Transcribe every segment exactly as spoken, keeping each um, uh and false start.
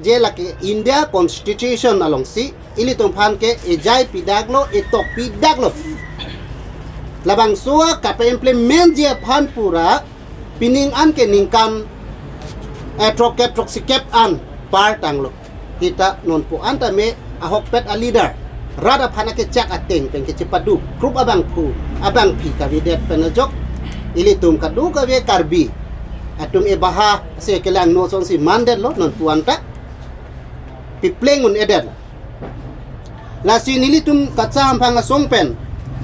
Je lake India Constitution alongsi ilitum aphan ke ejai pidaklo, etok pidaklo. Labangso a kapa-implement ji aphan pura pining an ke ningkan, eh, throkkep throksikep an par tanglo. Sita non pu an tame ahokpet a leader rat aphan akechak ateng pen kechepadu group abangphu abangpi kavedet pen ajok ilitum kadokave Karbi atum ebaha se kelang no sonsi mandetlo non pu an ta pipleng un-edet. Lasi nelitum Katsa Hamphang asong pen,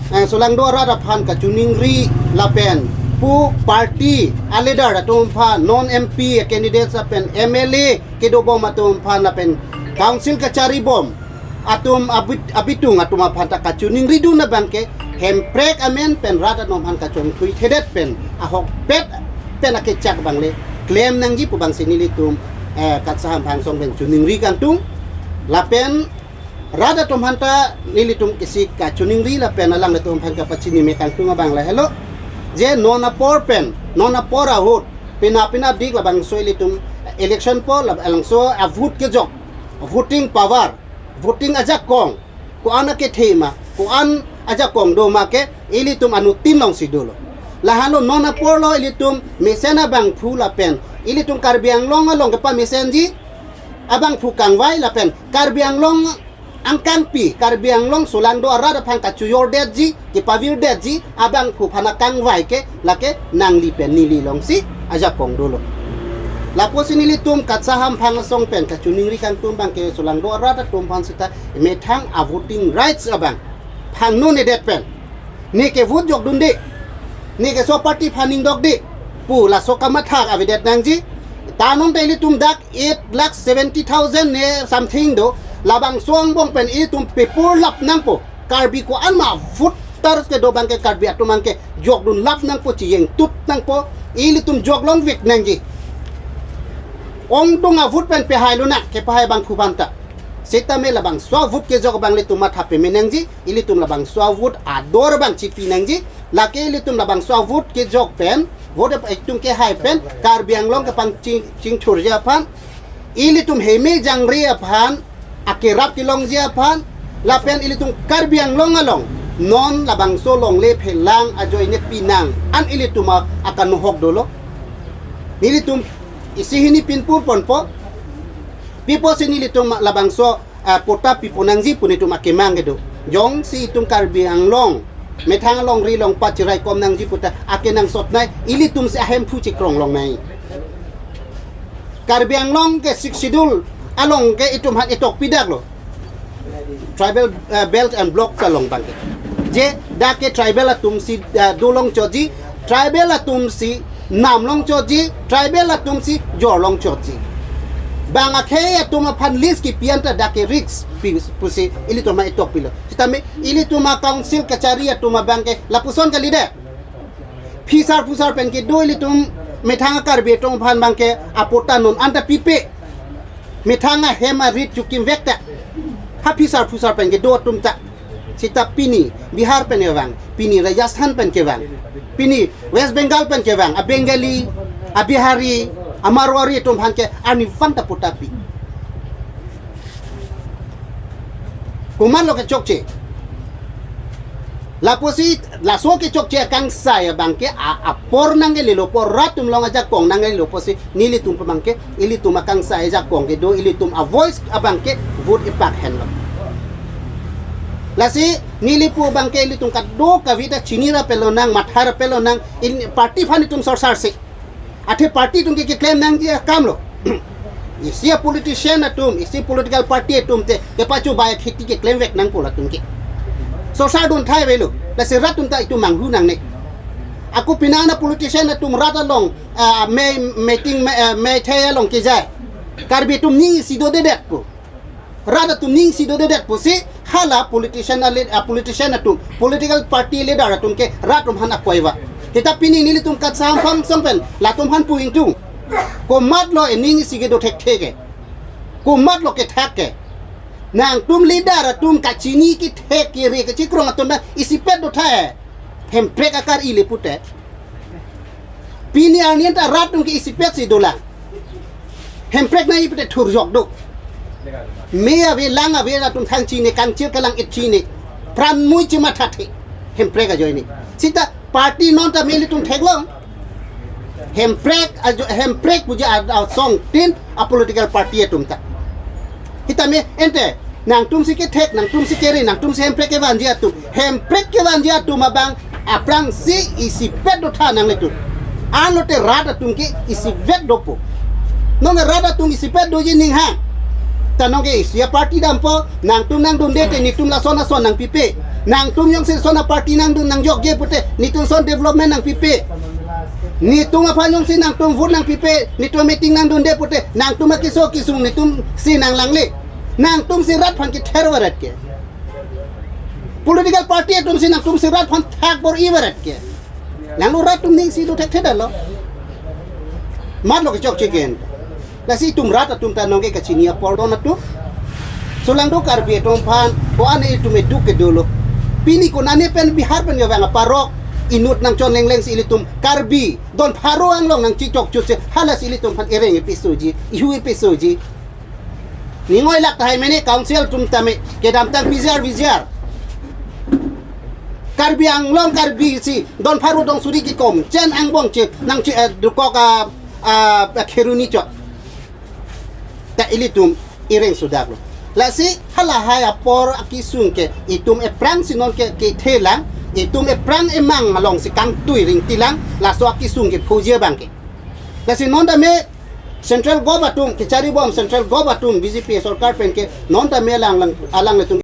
eh, solangdo arat aphan kachiningri lapen pu party a leader atum aphan, non M P candidates lapen M L A kedobom atum aphan lapen council kacharibom atum abit-, abitung atum aphan ta kachiningri dun abang ke Hemprek amen pen rat atum aphan kachongthui thedet pen ahokpet pen akechak abang le klem nangji pu abangsi nelitum, eh, Katsa Hamphang asong pen chiningri kangtung. Lapen rat atum aphan ta nelitum isi kachiningri lapen alanglitum aphan kapachini me kangtung abang lahelo. Je non apor pen, non apor ahut, pina pina dik labangso ilitum election apor labangso a vote kejok, voting power, voting ajakong, ko-an akethe ma, ko-an ajakong do ma ke ilitum anuttin alongsi dolo. Lahenlo non apor lo ilitum mesen abangphu lapen ilitum Karbi Anglong along kepamesenji abangphu kangvai lapen Karbi Anglong angkangpi, Karbi Anglong solangdo arat aphan kachojordetji, kepavirdetji abangphu aphan akangvai ke lake nangli pen neli alongsi ajakong dolo. Lapusi nelitum Katsa Hamphang asong pen kachiningri kangtung abang ke solangdo arat atum aphan sita methang a voting rights abang phangno nedet pen, ne ke vote jokdunde, ne ke so party aphan ningdokde pu laso kamatha avedet nangji. Ta non ta ilitum dak eight lakh seventy thousand ne something do, labangso angbong pen ilitum pepur lap nangpo. Karbi ko-an ma voters kedo abang ke Karbi atum abang ke jokdun lap nangpo, chiyeng tut nangpo, ilitum joklongvek nangji. Ongdung a vote pen pehai lonang, kepahai abangphu aphan ta. Sitame labangso a vote kejok abang ilitum matha peme nangji, ilitum labangso a vote ador abang chipi nangji, lake ilitum labangso a vote kejok pen, vote itum kehai pen, Karbi Anglong kepangching, chingthurji aphan, ilitum heme jangre aphan, akerap kelongji aphan, lapen ilitum Karbi Anglong along, non labangso longle phelang ajoine pinang an ilitum a-, akanohok dolo. Nelitum isi hini pinpur ponpo, piposi nelitum labangso, ah, patta pipo nangji pu netum akemang kedo. Jongsi itum Karbi Anglong methang alongri along pachirai kom nangji pu ta akenangsot nai, ilitum si ahemphu chikrong longnai. Karbi Anglong ke Sixth Schedule along ke itum aphan etok pidaklo. Tribal, eh, belt and block along abang ke. Je dak ke tribal atum si, eh, dolong chotji, tribal atum si namlong chotji, tribal atum si jorlong chotji. Bang akhei atum aphan list kipi anta dak ke risk pi, pusi ilitum aphan etok pilo. Sitame ilitum a council kachari atum abang ke lapuson kalidet. Phisar phusar pen kedo ilitum methang a Karbi atum aphan abang ke a patta non anta pipe. Methang ahem arit chukimvek ta. Ha phisar phusar pen kedo atum ta. Sita pini Bihar pen kevang, pini Rajasthan pen kevang, pini West Bengal pen kevang, a Bengali, a Bihari, a Marwari atum aphan ke arnivang ta patta pi. Komatlo kechokche. Lapusi laso kechokche akangsai abang ke a, apor nangkelelo, pura rat atum along ajakong nangkelelo pusi nelitum abang ke, ilitum akangsai ajakong kedo, ilitum a voice abang ke vote ipak henlo. Lasi neli pu abang ke ilitum kadokave ta chini ra pelo nang, matha ra pelo nang, in party aphan itum sorsarsi. Athe party atum ke keklem nangji akamlo. Isi a politician atum, isi political party atum te kepachobai akheti keklemvek nangpo latum ke. Sorsardun thai avelo. Lasi rat atum ta itum manghu nangne. Ako pini an a politician atum rat along, ah, me, meeting, me, ah, methai along kejai. Karbi atum aning isi dodedetpo. Rat atum aning isi dodedetpo si hala politician a lead-, ah, politician atum, political party leader atum ke rat atum aphan akoiva. Kita pini nelitum Katsa Hamphang asong pen latum aphan pu ingtung. Komatlo ining isi kedo thekthe ke. Komatlo kethak ke. Nangtum leader atum kachini kethek kere kechikrong atum na isipet do thai. Hemprek akar ile pute. Pini arni anta rat atum ke isipet si dolang. Hemprek nangji pute thurjok do. Me ave lang ave atum thang chini, kangchir kalang-et chini. Pran mui chimathathe. Hemprek ajoine. Sita party non ta me ilitum theklong. Hemprek ajo, Hemprek puji a, asongtin a political party atum ta. Sitame ante nangtum si kethek, nangtum si kere, nangtum si Hemprek kevanji atum. Hemprek kevanji atum abang aphrangsi isipet dotha nanglitum. Anlote rat atum ke isipet dopo. Nonke rat atum isipet doji ning hang. Ta nonke isi a party dampo, nangtum nangdunde te netum lason ason nangpipe. Nangtum jongsi lason a party nangdun nangjokje pute netum lason development nangpipe. Netum aphan jongsi nangtum vote nangpipe, netum meeting nangdunde pute nangtum akeso kesung netum si nanglangle. Nangtum si rat aphan kether varet ke. Political party atum si nangtum si rat aphan thak bor-i varet ke. Nanglo rat atum ning si do thekthe detlo. Matlo kechokche ke. Lasi itum rat atum ta nonke kachini apor don atum. Solangdo Karbi atum aphan ko-an itum eduk ke dolo. Pini konane pen Bihar pen kevang aparok inut nangchon lengleng si ilitum Karbi don pharo anglong nangchichok chutse, halasi ilitum aphan ereng episoji, ihu episoji. Ning oi lak tahai mene council atum tame kedamtang P G R, V G R. Karbi Anglong Karbi si don pharo don suri kekom chen angbong che nangchi, eh, dukok a, a, a kheruni chot. Ta ilitum ereng sudaklo. Lasi halahai apor akesung ke itum ephrangsi nonke kethelang, itum ephrang emang alongsi kangtui ringtilang, laso akesung ke phoji abang ke. Lasi non tame Central Gov atum kecharibom, Central Gov atum B J P sorkar pen ke non tame alang lang, alanglitum